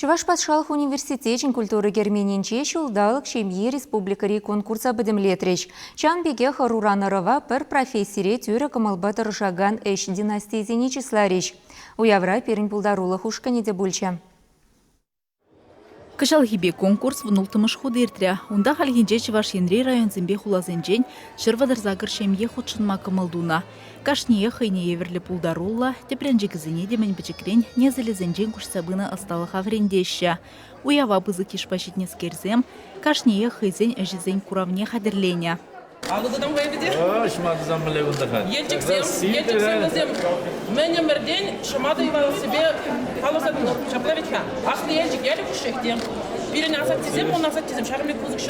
Чӑваш патшалӑх университечӗн культура керменӗнче Ҫулталӑк ҫемйи республикӑри конкурса пӗтӗмлетрӗҫ. Ҫавӑн пекех ӑруран ӑрӑва пӗр профессире тӳрӗ кӑмӑлпа тӑрӑшакан ӗҫ династийӗсене чысларӗҫ. Уявра пирӗн пултарулӑх ушкӑнӗ те пулчӗ. Кӑҫалхипе конкурс 16-мӗш хут иртрӗ. Унта хальхинче Чӑваш Енри районсемпе хуласенчен 138 ҫемье хутшӑнма кӑмӑл тунӑ. Кашниех хӑйне евӗрлӗ пултаруллӑ, тӗпренчӗкӗсене те мӗн пӗчӗкрен несӗлӗсенчен куҫса пынӑ ӑсталӑха вӗрентеҫҫӗ. Уява пысӑк йышпа ҫитнӗскерсем кашниех хӑйсен ӗҫӗсен куравне хатӗрленӗ. Алӑ тытам вӑйӗпе. Ҫӑматӑсам мӗнле кунта-ха? Елчӗксем, Елчӗксем вӗсем мӗн ӗмӗртен ҫӑматӑ йӑвалассипе палӑрса тӑнӑ. Ҫапла вӗт-ха. Аслӑ Елчӗк ялӗ пушшех те. Пирӗн асаттесем, мӑн асаттесем ҫакӑн пек пысӑк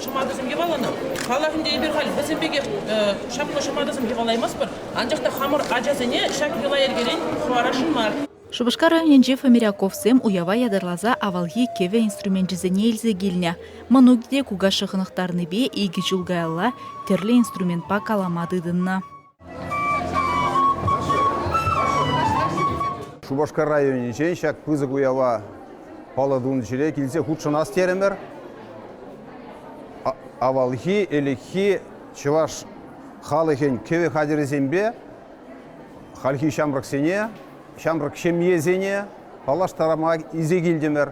ҫӑматӑсем йӑваланӑ. Паллах ӗнтӗ, эпир халь вӗсем пекех чаплӑ ҫӑматӑсем йӑвалаймастпӑр, анчах та хамӑр ачасене ҫак йӑла-йӗркерен хӑварасшӑн мар. Шупашкар районӗнчи Фомиряковсем уява ятарласа авалхи кӗвӗ инструменчӗсене илсе килнӗ. Мӑнукӗ те кукашшӗ хӑнӑхтарнипе икӗ ҫул каялла тӗрлӗ инструментпа калама тытӑннӑ. Шупашкар районӗнчен ҫак пысӑк уява паллӑ тунӑ ҫӗре килсе хутшӑнас терӗмӗр. Авалхи, ӗлӗкхи чӑваш халӑхӗн кӗвӗ хатӗрӗсемпе хальхи ҫамрӑксене, ҫамрӑк ҫемьесене паллаштарма илсе килтӗмӗр.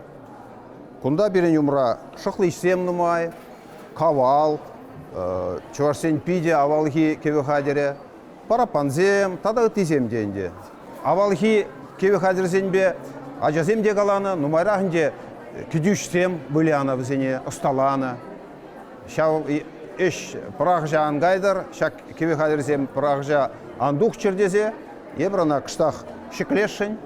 Кунта пирӗн умра шӑхличсем нумай, кавал, чӑвашсен питӗ авалхи кӗвӗ хатӗрӗ, параппансем тата ыттисем те ӗнтӗ. Авалхи кӗвӗ хатӗрӗсемпе ачасем те каланӑ, нумайрах ӗнтӗ кӗтӳҫсем вылянӑ вӗсене, ӑсталанӑ. Ҫав ӗҫ пӑрахӑҫа ан кайтӑр, ҫак кӗвӗ хатӗрӗсем пӑрахӑҫа ан тухчӑр тесе эпир ӑна кӑштах ҫӗклесшӗн.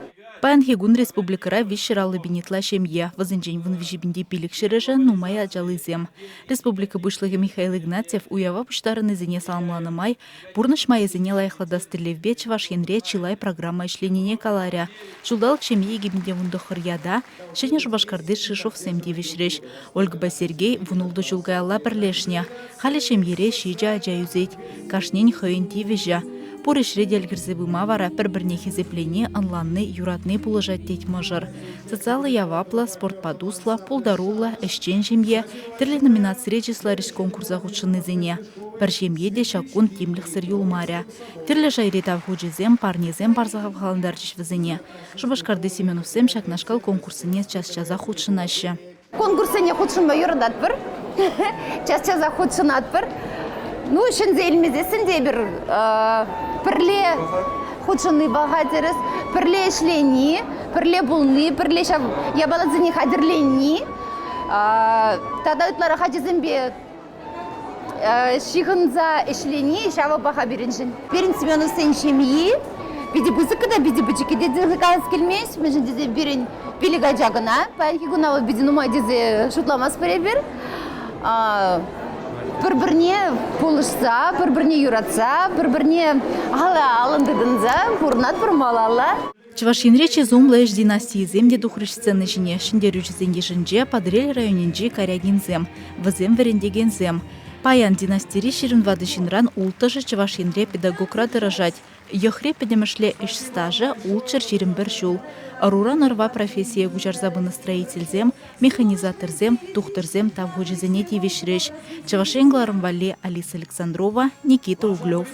Паянхи кун республикӑра 350 пин ытла ҫемье, вӗсенчен 13 пинте пилӗкҫӗрӗшӗ нумай ачаллисем. Республика Пуҫлӑхӗ Михаил Игнатьев уява пуҫтарӑннисене саламланӑ май пурнӑҫ майӗсене лайӑхлатас тӗллевпе Чӑваш Енре чылай программа ӗҫленине каларӗ. Ҫулталӑк ҫемйи 2019 ята Ҫӗнӗ Шупашкарти Шишовсем тивӗҫрӗҫ. Ольгӑпа Сергей 16 ҫул каялла пӗрлешнӗ. Халӗ ҫемьере ҫичӗ ача ӳсет. Кашнин хӑйӗн тивӗҫӗ. Пур ӗҫре те ӗлкӗрсе пыма вара пӗр-пӗрне хисеплени, ӑнланни, юратни пулӑшать тет мӑшӑр. Социаллӑ яваплӑ, спортпа туслӑ, пултаруллӑ, ӗҫчен ҫемье тӗрлӗ номинацире чысларӗҫ конкурса хутшӑннисене. Пӗр ҫемье те ҫак кун тимлӗхсӗр юлмарӗ. Тӗрлӗ шайри тав хучӗсем, парнесем парса хавхалантарчӗҫ вӗсене. Шупашкарти Семеновсем ҫакнашкал конкурссене час-часах хутшӑнаҫҫӗ. Конкурссене хутшӑнма юрататпӑр, час-часах хутшӑнатпӑр. Ну, ҫӗнсе илмесессӗн те эпир пӗрле хутшӑнни паха тӗрӗс, пӗрле ӗҫлени, пӗрле пулни, пӗрле ҫав япаласене хатӗрлени тата ытларах ачасемпе ҫыхӑнса ӗҫлени ҫавӑ паха пирӗншӗн. Пирӗн Семеновсен ҫемйи питӗ пысӑк та питӗ пӗчӗккӗ те калас килмест, мӗншӗн тесен пирӗн пилӗк ача кӑна. Паянхи куна вӑл питӗ нумай тесе шутламастпӑр эпир. Пӗр-пӗрне пулӑшса, пӗр-пӗрне юратса, пӗр-пӗрне алла-аллӑн тытӑнса пурӑнатпӑр малалла. Чӑваш Енре чи сумлӑ ӗҫ династийӗсем те тухрӗҫ сцена ҫине. Ҫӗнтерӳҫӗсен йышӗнче Патӑрьел районӗнчи Карягинсем, вӗсем вӗрентекенсем. Паян династири 24 ҫынран улттӑшӗ Чӑваш Енре педагогра тӑрӑшать. Йӑхри пӗтӗмӗшле ӗҫ стажӗ 621 ҫул. Ӑруран ӑрӑва профессие куҫарса пынӑ строительсем, механизаторсем, тухтӑрсем тав хучӗсене тивӗҫрӗҫ. Чӑваш Ен кӑларӑм валли Алиса Александрова, Никита Углев.